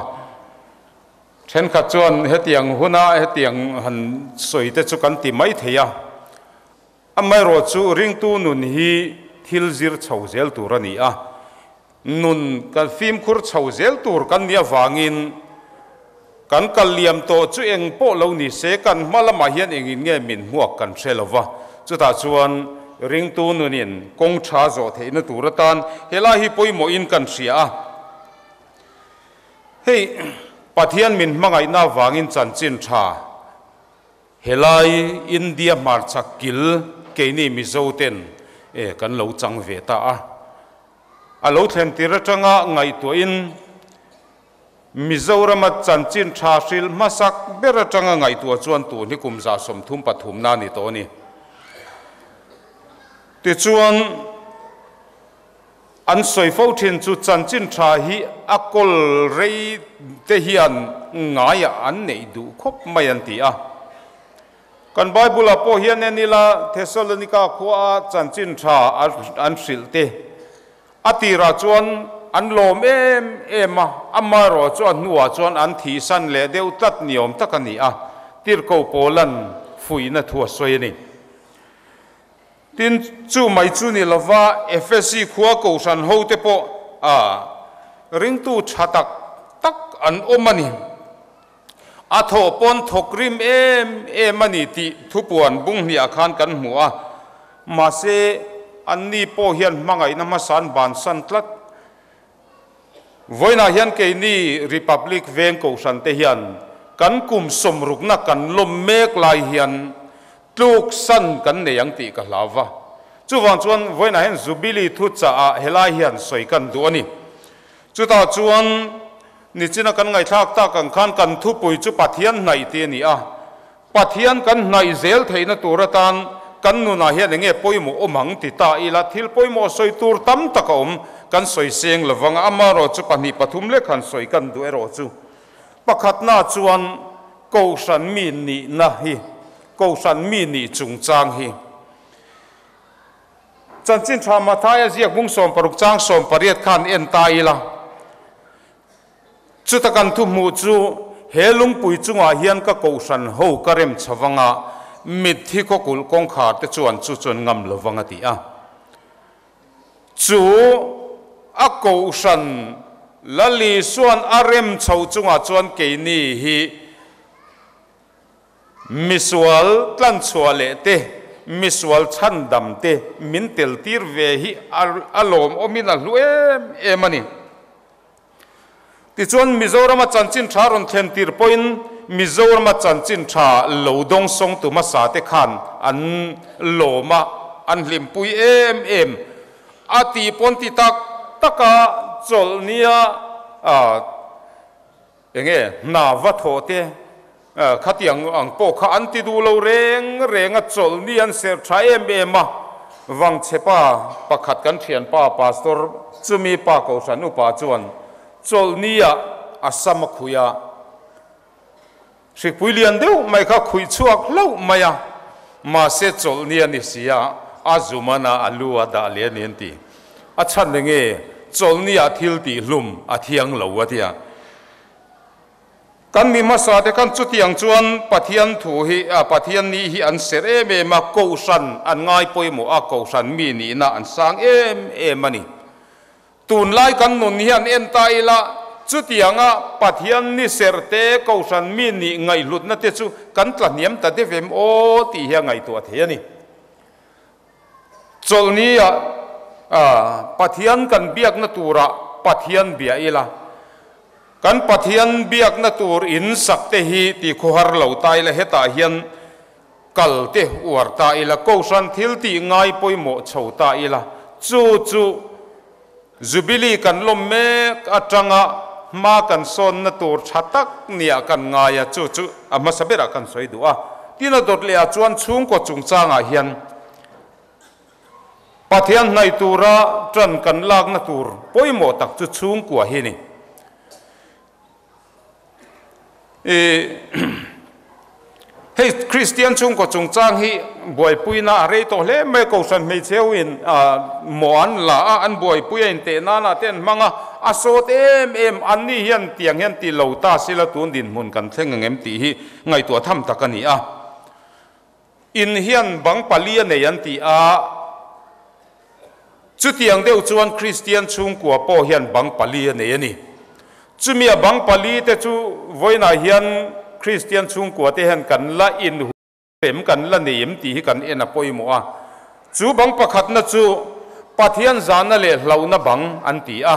Thenkhat chuan hetiang huna hetiang han sawi te chu kan ti mai thei a. Amaherawhchu ringtu nun hi thil zir chho zel tur a ni a. Nun kan fimkhur chho zel tur kan nih avangin kan kal liam tawh chu eng pawh lo ni se kan hma lamah hian engin nge min hmuak kan hre lo va. Chutah chuan ringtu nunin kawng tha zawh theihna tur atan helai hi pawimawhin kan hria a. Hei Pathian min hmangaihna avangin chanchin tha Helai India hmarchhak kil keini Mizo ten e kan lo chang ve ta a. A lo thlen tir atanga ngaihtuahin Mizorama chanchin tha hrilh hmasak ber atanga ngaihtuah chuan tun hi kum 33 na a ni tawh a ni. Tichuan. An sawi fo thin chu chanchin tha hi a kawl rei te hian ngaiah an neih duh khawp mai an ti a. Kan Bible ah pawh hian en ila Thessalonica khua a chanchin tha an hrilh te a tirah chuan an lawm em em a, amaherawh chu a hnuah chuan an thihsan leh deuh tlat niawm tak a ni a, Tirhkoh Paula'n fuihna thu a sawi a ni. Tin, chu mai chu ni lova Efesi khua kohhran hote pawh a ringtu tha tak tak an awm a ni. A thawh pawn thawk rim em em a ni tih thupuan bung hniah khan kan hmu a. Mahse, anni pawh hian hmangaihna hmasa'n bansan tlat. Vawiinah hian keini Republic veng kohhran te hian kan kum sawmrukna kan lawm mek lai hian tluk san kan nei ang tih ka hlau va. Chuvang chuan vawiinah hian Jubilee thu chah ah helai hian sawi kan duh a ni. Chutah chuan nichina kan ngaihthlak tak ang khan kan thupui chu Pathian hnaih tih a ni a. Pathian kan hnaih zel theihna tur atan kan nunah hian enge pawimawh awm ang ti ta ila thil pawimawh sawi tur tam tak a awm kan sawi seng lovang a, amaherawh chu pahnih pathum lek han sawi kan duh erawh chu pakhatna chuan Kohhran mi nihna hi Kohhran mi nih chungchang hi Chanchin Tha Mathaia ziak bung 60 chang 18 khan en ta ila. Chuta kan thu hmuh chu he lungpui chungah hian ka kohhran ho ka rem chho vanga mitthi khawkulh kawngkhar te chuan chu chuan ngam lo vang a ti a. Chu a kohhran Lali suan a rem chho chungah chuan keini hi Misual tlanchhuah leh te, misual chhandam te min tel tir ve hi a lawmawmin a hlu em em a ni. Tichuan Mizorama chanchin tha rawn thlen tir pawhin Mizorama chanchin tha lo dawngsawng tu hmasa te khan an lawm a, an hlimpui em em a tih pawn ti tak taka chawlh nia Enge hna va thawh te khatiang ang pawh kha an ti duh lo reng reng a, chawlhni an serh tha em em a, Vangchhe pa pakhat kan thianpa Pastor chumi pa Kohhran upa chuan chawlhni ah a sam a khuih a, hrikpui lian deuh mai kha khuih chhuak hlauh mai a, mahse chawlhni a ni si a, a zum ana a lu a dah leh a ni an ti. A chhan enge chawlhni ah thil tih hlum a thiang lo a tia. Kan mi hmasa te khan chutiang chuan Pathian thu hi, Pathian ni hi an serh em em a, Kohhran an ngai pawimawh a, Kohhran mi nihna an sang em em a ni. Tunlai kan nun hian en ta ila, chutianga Pathian ni serh te, Kohhran mi nih ngaihhlutna te chu kan tla hniam ta deuh em aw tih hi a ngaihtuah thei a ni. Chawlhni ah Pathian kan biakna turah Pathian bia ila, kan Pathian biakna tur in sak te hi ti khawhar lo ta ila, hetah hian kal te uar ta ila, Kohhran thil tih ngai pawimawh chho ta ila, chu chu Jubilee kan lawm mek atanga hma kan sawnna tur tha tak nia kan ngai a, chu chu a hmasa berah kan sawi duh a. Tin a dawt leh ah chuan chhungkaw chungchangah hian Pathian hnaih tura tan kan lakna tur pawimawh tak chu chhungkua hi ni. Hei Kristian chhungkaw chungchang hi buaipuina a rei tawh hle mai, Kohhran hmeichheuin maw an la a, an buaipui a inteh nana te an hmang a, a sawt em em, anni hian tiang hian ti lo ta sila tun dinhmun kan thleng ang em tih hi ngaihtuah tham tak a ni a. In hian bang pali a nei an ti a, chutiang deuh chuan Kristian chhungkua pawh hian bang pali a nei a ni. Chumi a bang pali te chu vawiinah hian Kristian chhungkua te hian kan la inhum em, kan la nei em tih hi kan en a pawimawh a. Chu bang pakhatna chu Pathian zahna leh hlauhna bang an ti a.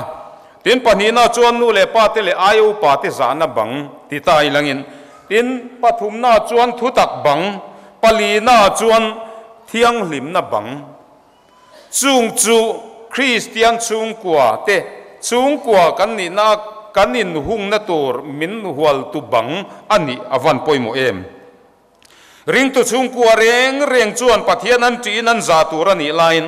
Tin, pahnihna chuan nu leh pa te leh aia upa te zahna bang ti ta ilangin, tin, pathumna chuan thutak bang, palina chuan thianghlimna bang. Chung chu Kristian chhungkua te chhungkua kan nihna kan inhungna tur min hualtu bang a nih a van pawimawh em? Ringtu chhungkua reng reng chuan Pathian an ṭihin an zah tur a nih laiin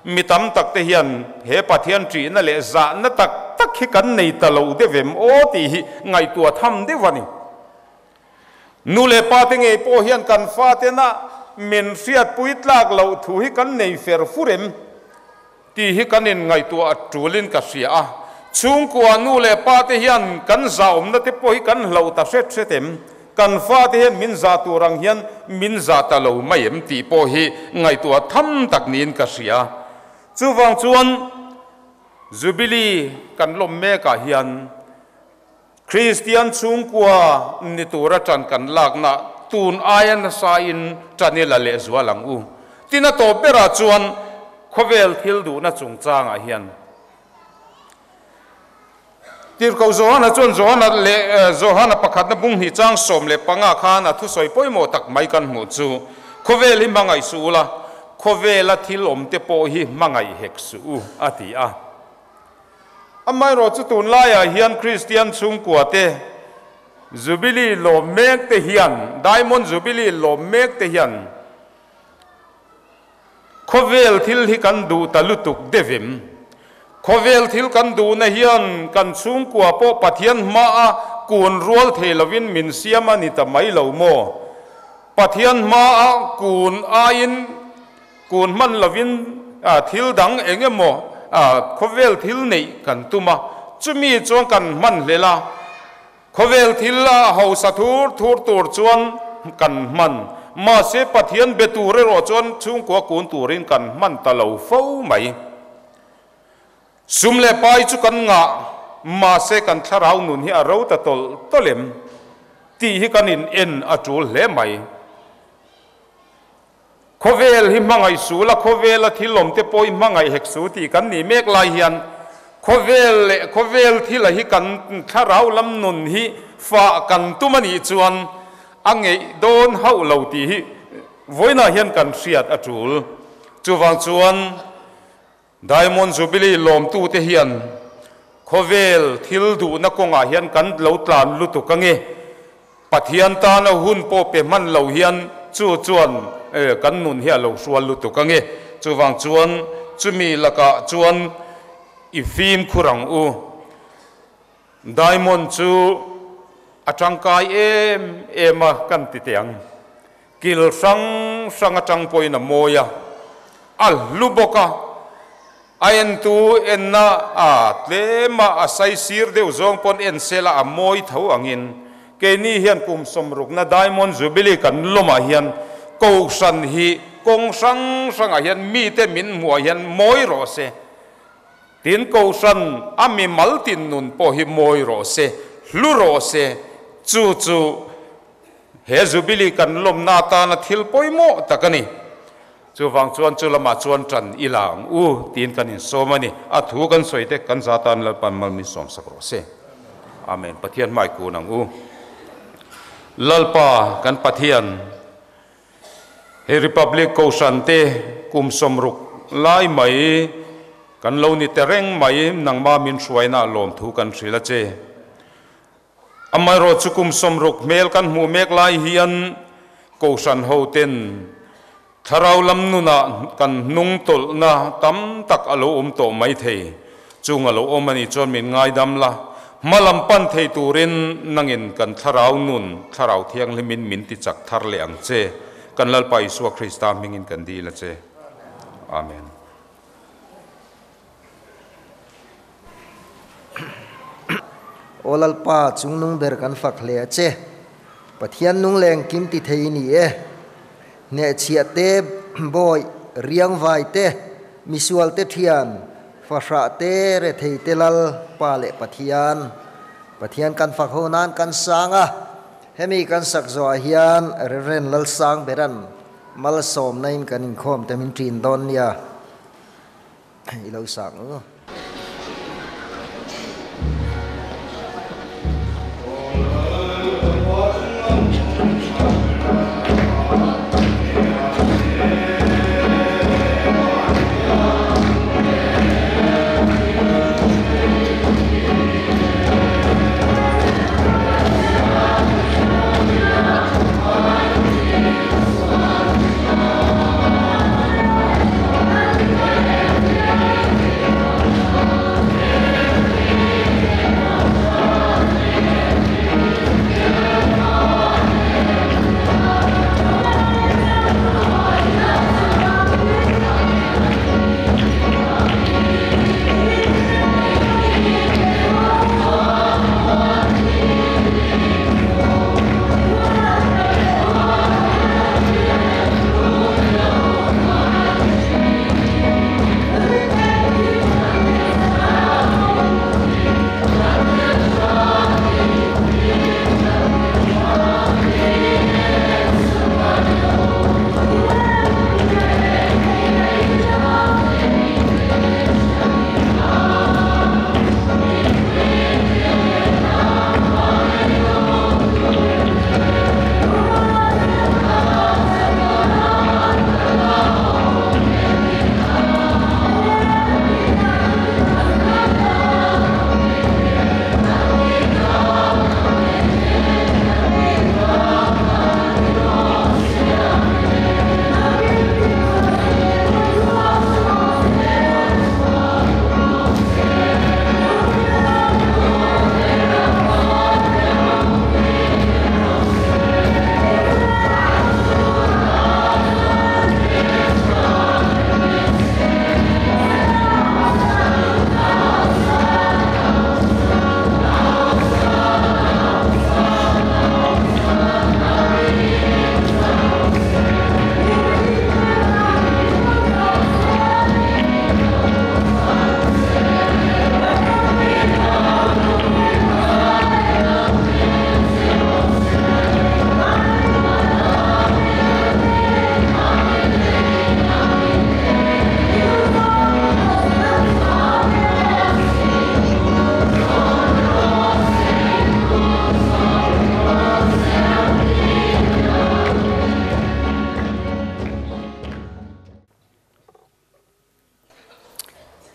mi tam tak te hian he Pathian ṭihna leh zahna tak tak hi kan nei ta lo deuh em aw tih hi ngaihtuah tham deuh a ni. Nu leh pa te ngei pawh hian kan fatena min hriatpui tlak loh thu hi kan nei fer fur em tih hi kan inngaihtuah a ṭulin ka hria a. Chhungkua nu leh pa te hian kan zahawmna te pawh hi kan hloh ta hret hret em? Kan fate hian min zah tur ang hian min zah ta lo mai em tih pawh hi ngaihtuah tham tak niin ka hria. Chuvang chuan Jubilee kan lawm mekah hian Kristian chhungkua ni tura ṭan kan lakna tun aia nasain ṭan i la lehzual ang u. Tin a tawp berah chuan khawvel thil duhna chungchangah hian Tirhkoh Johana chuan Johana leh Johana pakhatna bung hnih chang 15 khan a thusawi pawimawh tak mai kan hmuh chu, Khawvel hi hmangaih suh ula, khawvela thil awmte pawh hi hmangaih hek suh u, a ti a. Amaherawh chu tunlaiah hian Kristian chhungkuate Jubilee lawm mek te hian, Diamond Jubilee lawm mek te hian khawvel thil hi kan duh ta lutuk deuh em? Khawvel thil kan duhna hian kan chhungkua pawh Pathian hmaa kun rual thei lovin min siam a ni ta mai lo maw? Pathian hmaa kun aiin Kun hman lovin thil dang eng emaw khawvel thil neih kan tum a, chumi chuan kan hman hlel a, khawvel thil a hausa thur thur tur chuan kan hman. Mahse Pathian be tur erawh chuan chhungkua kun turin kan hman ta lo fo mai. Sum leh pai chu kan ngah, mahse kan thlarau nun hi a ro ta tawlh tawlh em tih hi kan in en a tul hle mai. Khawvel hi hmangaih su la, khawvela thil awm te pawh hi hmangaih hek su tih kan nih mek lai hian khawvel leh khawvel thila hi kan thlarau lam nun hi fah kan tum a nih chuan a ngeih dawn hauh lo tih hi vawiinah hian kan hriat a tul. Chuvang chuan Diamond Jubilee lawmtute hian khawvel thil duhna kawngah hian kan lo tlan lutuk ange. Pathian tana hun pawh pe hman lo hian chu chuan kan nun hi a lo hrual lutuk ange. Chuvang chuan chumi lakah chuan i fimkhur ang u. Diamond chu a tangkai em em a kan ti teh ang. Kil hrang hrang atang pawhin a mawi a, a hlu bawk a, a entu enna a tlem a, a saisir deuh zawng pawn en sela a mawi tho angin Ke ni hian kum somruk na Diamond Jubilee kan loma hian ko san hi kong sang sanga hian mi te min hmuah hian mawi rawh se. Tin ko san ami maltin nun pawh hi mawi rawh se, hlu rawh se. Chu chu he Jubilee kan lawm na atana thil pawimawh tak a ni. Chuvang chuan chu lamah chuan tan i la ang u tiin kan insawm a ni. A thu kan sawi te kan za tan Lalpan mal min sawm sak rawh se. Amen. Pathian hmai kun ang u. Lalpa kan Pathian, he Republic Kohhran te kum 60 lai mai kan lo ni ta reng mai, nangma min hruaina lawmthu kan hrilh a che. Amaherawh chu kum 60 hmel kan hmuh mek lai hian Kohhran ho ten thlarau lam nunah kan hnung tawlhna tam tak a lo awm tawh mai thei. Chung a lo awm a nih chuan min ngaidam la, hma lam pan thei turin nangin kan thlarau nun, thlarau thianghlimin min ti chak thar leh ang che. Kan Lalpa Isua Krista hmingin kan dil a che. Amen. Aw Lalpa, chungnung ber kan fak hle a che. Pathian nung leng kim ti thei ni e. Hnehchhiah te bawi, riang vai te, misual te thian, fahrah te re thei te lal pa leh Pathian. Pathian kan fak ho nan kan sang a. Hemi kan sak zawh ah hian Reverend Lalsang Beran malsawm na in kan inkhawm te min ṭin dawn nia. I lo sak u.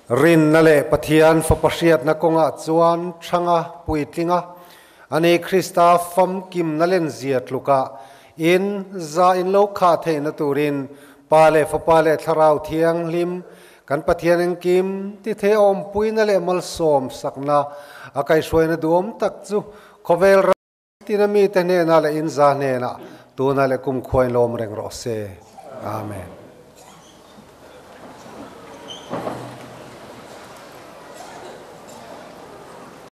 Rin na leh Pathian fapa hriatna kawngah chuan thanga puitlinga ani Krista famkim na len zia tluka in za in lo kha theihna turin pa leh fapa leh thlarau thianghlim kan Pathian engkim ti thei awm puina leh malsawm sakna a kaihhruaina duam tak chu khawvel ram tina mi te hnena leh in za hnena tuna leh kum khuain lawm reng rawh se. Amen.